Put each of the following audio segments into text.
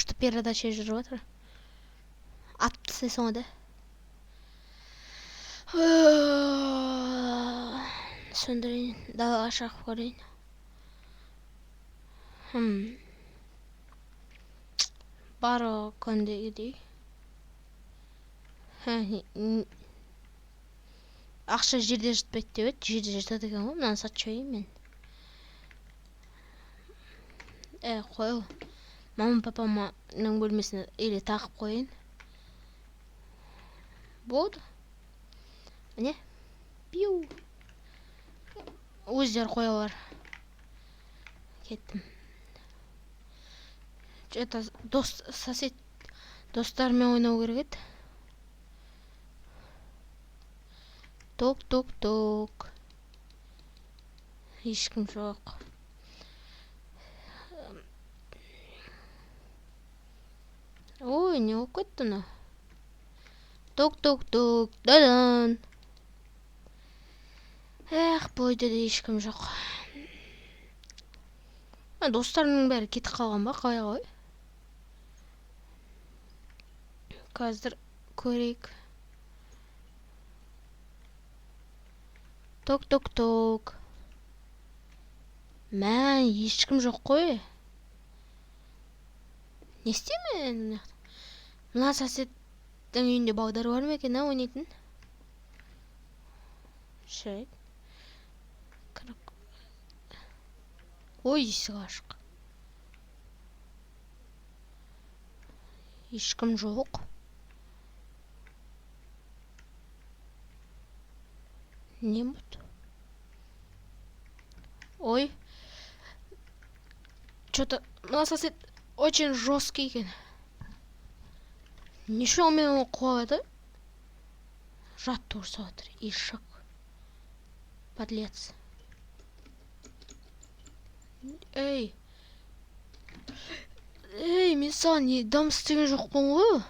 Күшті передача жүріп жатыр. Атып тастайсың ғой да. Сөндірейін, далаға шығып көрейін. Барлығы күндегідей. Ақша жерде жатпайды деп еді, жерде жатады екен ғой. Мынаны сатып жіберейін мен. Қой ол. Мама папамның бөлмесіне или тағып қояйын. Болды. Міне. Пиу. Өздері қоя алар. Кеттім. Это дос, сосед, достарыммен ойнау керек еді. Ток, ток, ток. Ешкім жоқ. Ой, не болып кетті мынау? Ток, ток, ток. Дадан. Эх, бұл үйде де ешкім жоқ. Достарымның бәрі кетіп қалған ба? Қалай ғой? Қазір көрейік. Ток, ток, ток. Мә, ешкім жоқ қой. Не істеймін енді мына жақта? Мына соседтің үйінде балдар бар ма екен, а, ойнайтын? Жарайды. Ой, есік ашық. Ешкім жоқ. Не болды? Ой. Чё-то мына сосед очень жесткий екен. Не үшін ол мені қуалады? Жаттығу жасап жатыр. Ишак. Подлец. Ей. Ей, мен саған не дым істеген жоқпын ғой.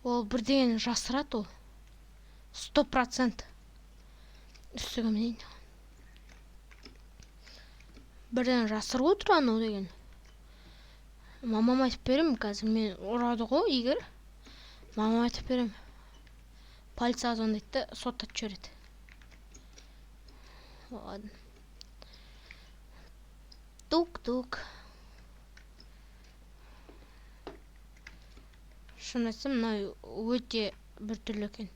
Ол бірдеңені жасырады ол. 100%. Үстіге мінейін. Бірдеңе жасырып отыр анау деген. Мамама айтып беремін қазір, мен ұрады ғой егер. Мамама айтып беремін. Полицияға звондайды да соттатып жібереді. Ладно. Тук-тук. Шын айтсам, мынау өте біртүрлі екен.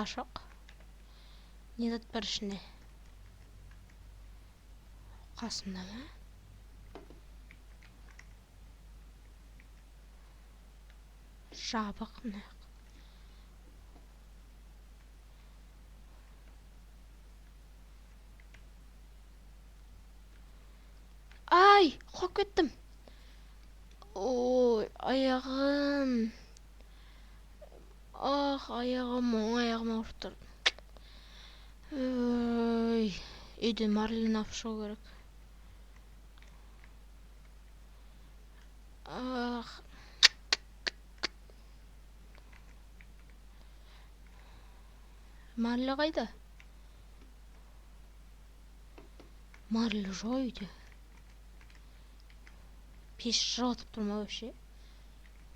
Ашық. Не зат бар ішінде? Қасымда ма? Жабық мына жақ. Ай, құлап кеттім. Ой, аяғым. Ах, аяғым, оң аяғым ауырып тұр. Ой, үйден марлин алып шығу керек. Ах. Марля қайда? Марля жоқ үйде. Пеш жылытып тұр ма вообще?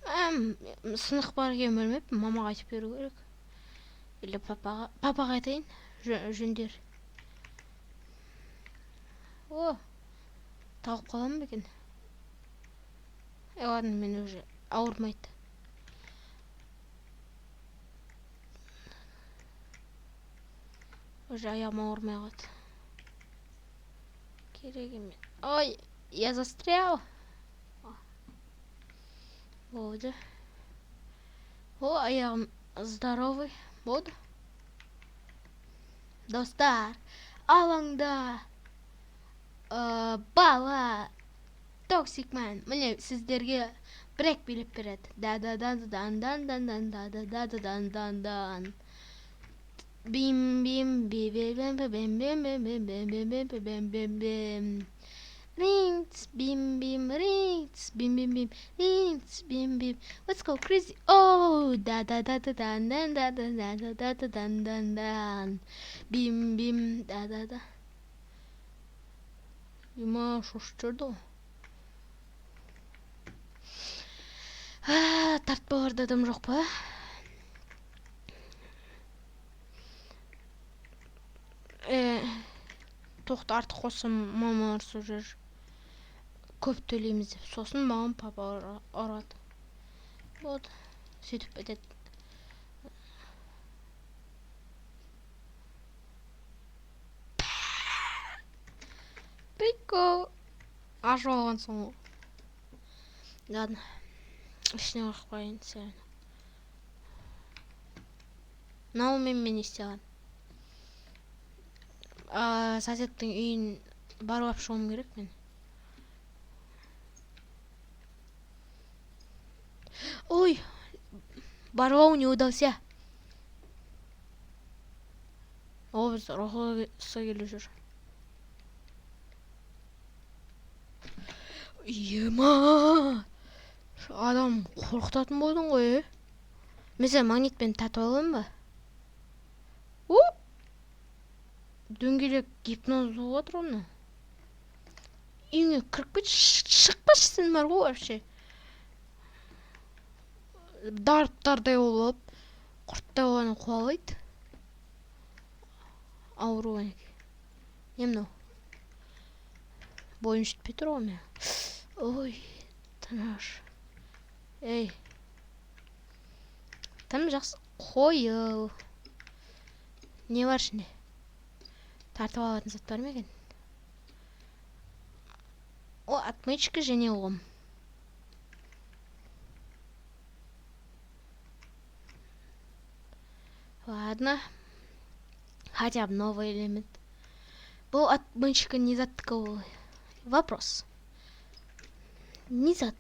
Сынық бар екенін білмеппін, мамаға айтып беру керек. Или папаға, папаға айтайын, жөндер. О, тауып қаламын ба екен? Ладно, мен уже ауырмайды. Уже аяғым ауырмай қалды. Керек емес. Ой, я застрял. Болды. О, аяғым здоровый. Болды. Достар, алаңда, бала Токсикмен міне сіздерге брек билеп береді. Да да да дан дан дан дан да да да да дан дан дан. Бим бим би би бим би бим бим бим бим бим бим бим бим бим бим бим. Ринц, бим бим, ринц, бим бим бим, ринц, бим бим. Let's go crazy. Oh, да да да да дан дан да да да да да да дан дан дан. Бим бим, да да да. Ема, шошып жіберді ғой. Тартпаларда адам жоқ па? Тоқты артық қоссам, мама ұрсып жүр. Көп төлейміз деп. Сосын маған папа ұрады. Вот, сөйтіп бітеді. Прикол. Ашып алған соң ғой. Ладно. Ішіне қойып қояйын сені. Мынау мен не істей аламын? Соседтің үйін барып алып шығуым керек мен. Ой, барлау не удался. О, біз ұрғысы келіп жүр. Ема! Адам қорқытатын болдың ғой, е? Мен сені магнитпен тартып аламын ба? О! Дөңгелек гипноз болып жатыр ғой мына. Үйіңе кіріп кетші, шықпашы сен бар ғой вообще. Дарып-дардай болып, құрттай болғанын қуалайды. Ауру әнекей. Не мынау? Бойым жетпей тұр ғой мен. Ой, тыныш. Ей. Тым жақсы. Қойыл. Не бар ішінде? Тартып алатын зат бар ма екен? О, отмычка және лом. Ладно. Хотя бы новый элемент. Бұл отмычка не заттікі ол. Вопрос. Не зат.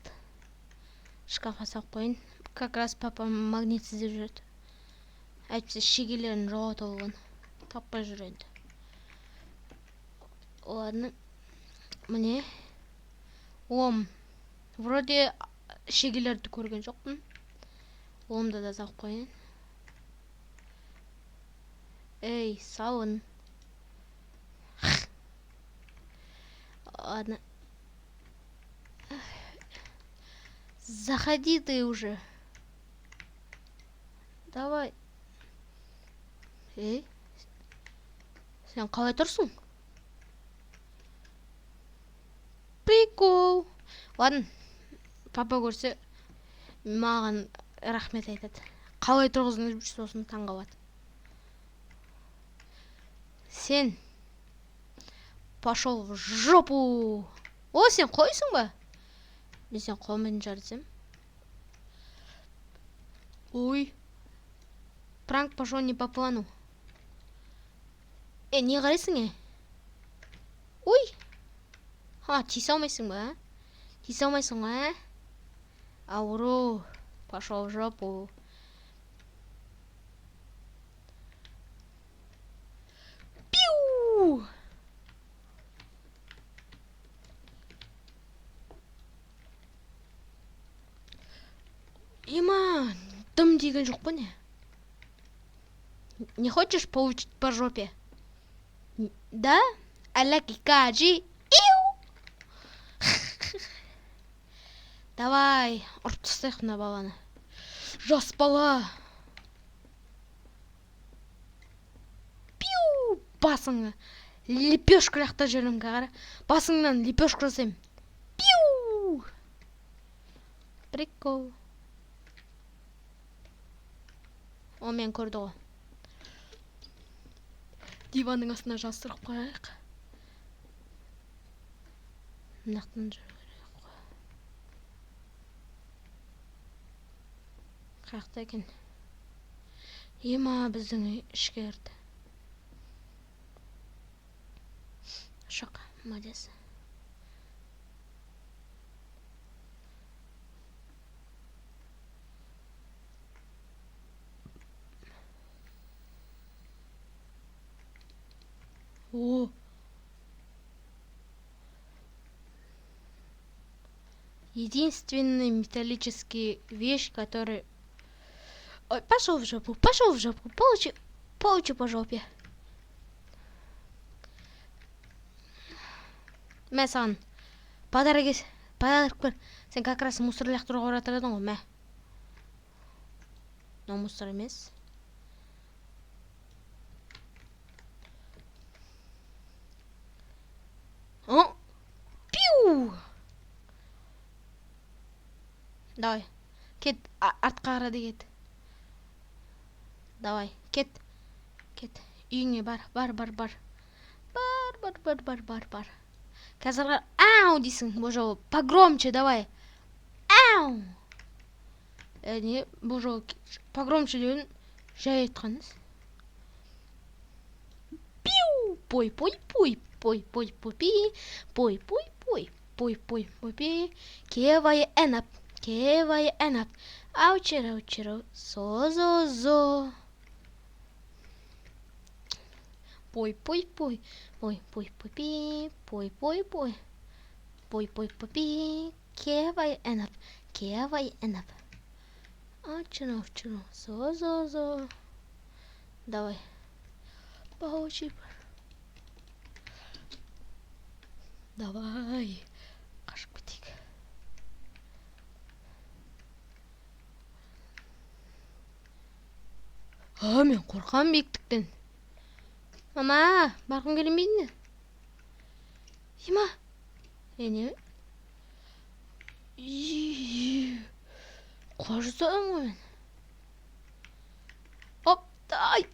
Шкафқа салып қояйын. Как раз папа магнит іздеп жүреді. Әйтпесе шегелерін жоғалтып алған. Таппай жүр енді. Ладно. Міне. Лом. Вроде шегелерді көрген жоқпын. Ломды да салып қояйын. Эй, салын. Ладно. Заходи ты уже. Давай. Эй. Сен қалай тұрсың? Прикол. Ладно. Папа көрсе маған рахмет айтады. Қалай тұрғыздыңыз сосын таң қалады. Сен пошел в жопу. О, сен қойсың ба? Мен сен қолмен шығар десем. Ой. Пранк пошел не по плану. Не қарайсың, е? Ой. Ха, тиісе алмайсың ба, а? Тиісе алмайсың ғой, а? Ауру. Пошел в жопу. Пиу! Ема, дым деген жоқ па не? Не хочешь получить по жопе? Да? Аляки каджи. Иу! Давай, ұрып тастайық мына баланы. Жас бала. Пиу! Басыңа. Лепешка лақтырып жіберемін, қара. Басыңнан лепешка жасаймын. Пиу! Прикол. О, мен көрді ғой. Диванның астына жасырып қояйық. Мына жақтан жүру керек қой. Қаяқта екен? Ема, біздің үй ішке кірді. Шық, молодец. О! Единственный металлический вещь, который. Ой, пошел в жопу, пошел в жопу, получи, получи по жопе. Мә саған подарок, подарок бер. Сен как раз мусор лақтыруға баратыр едің ғой, мә. Мынау мусор емес. О, пиу! Давай, кет, артқа қарады, кет. Давай, кет, кет, үйіңе бар, бар, бар, бар, бар, бар, бар, бар, бар, бар. Қазір ау дейсің. Бұл жолы погромче, давай, ау. Не, бұл жолы погромче деуін жай айтқаныңыз. Пиу, пой, пой, пой, пой, пой, пой, пой, пой, пой, пой, пой, пой, пи. Кевай энап, кевай энап, аучерау, черау, со, зо, зо. Пой, пой, пой, пой, пой, пой, пи, пой, пой, пой, пой, пой, пой, пи, кевай энап, кевай энап. Аучерау, черау, со, зо, зо. Давай. Получи. Давай. Қашып кетейік. А, мен қорқамын биіктіктен. Мама, барғым келмейді. Има. Е, не? Құлап жасадым ғой мен. Оп, ай.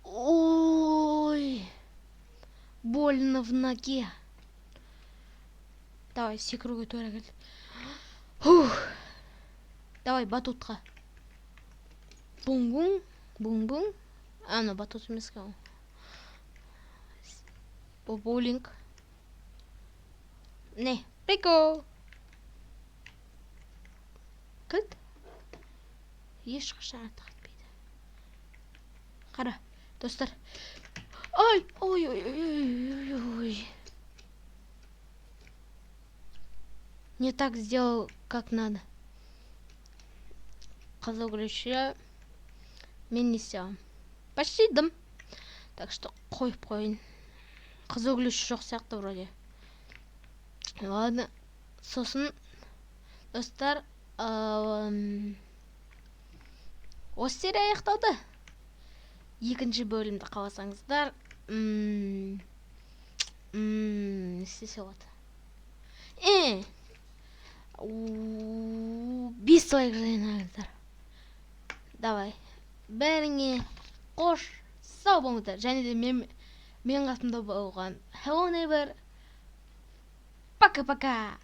Ой. Больно в ноге. Давай, секіруге тура келді. Фух. Давай, батутқа. Бум-бум, бум-бум. А, ну батут емес екен ғой. Бұл боулинг. Не, прикол. Кілт. Ешқашан артық етпейді. Қара, достар. Ай, ой, ой, ой, ой, ой. Не так сделал, как надо. Қызыл ключі мен не істей аламын? Почти дым. Так что қойып қояйын. Қызыл ключ жоқ сияқты вроде. Ладно. Сосын, достар, осы серия аяқталды. Екінші бөлімді қаласаңыздар, не істесе болады? 5 лайк жинаңыздар. Давай. Бәріңе қош, сау болыңыздар. Және де мен қасымда болған Hello Neighbor. Пока-пока.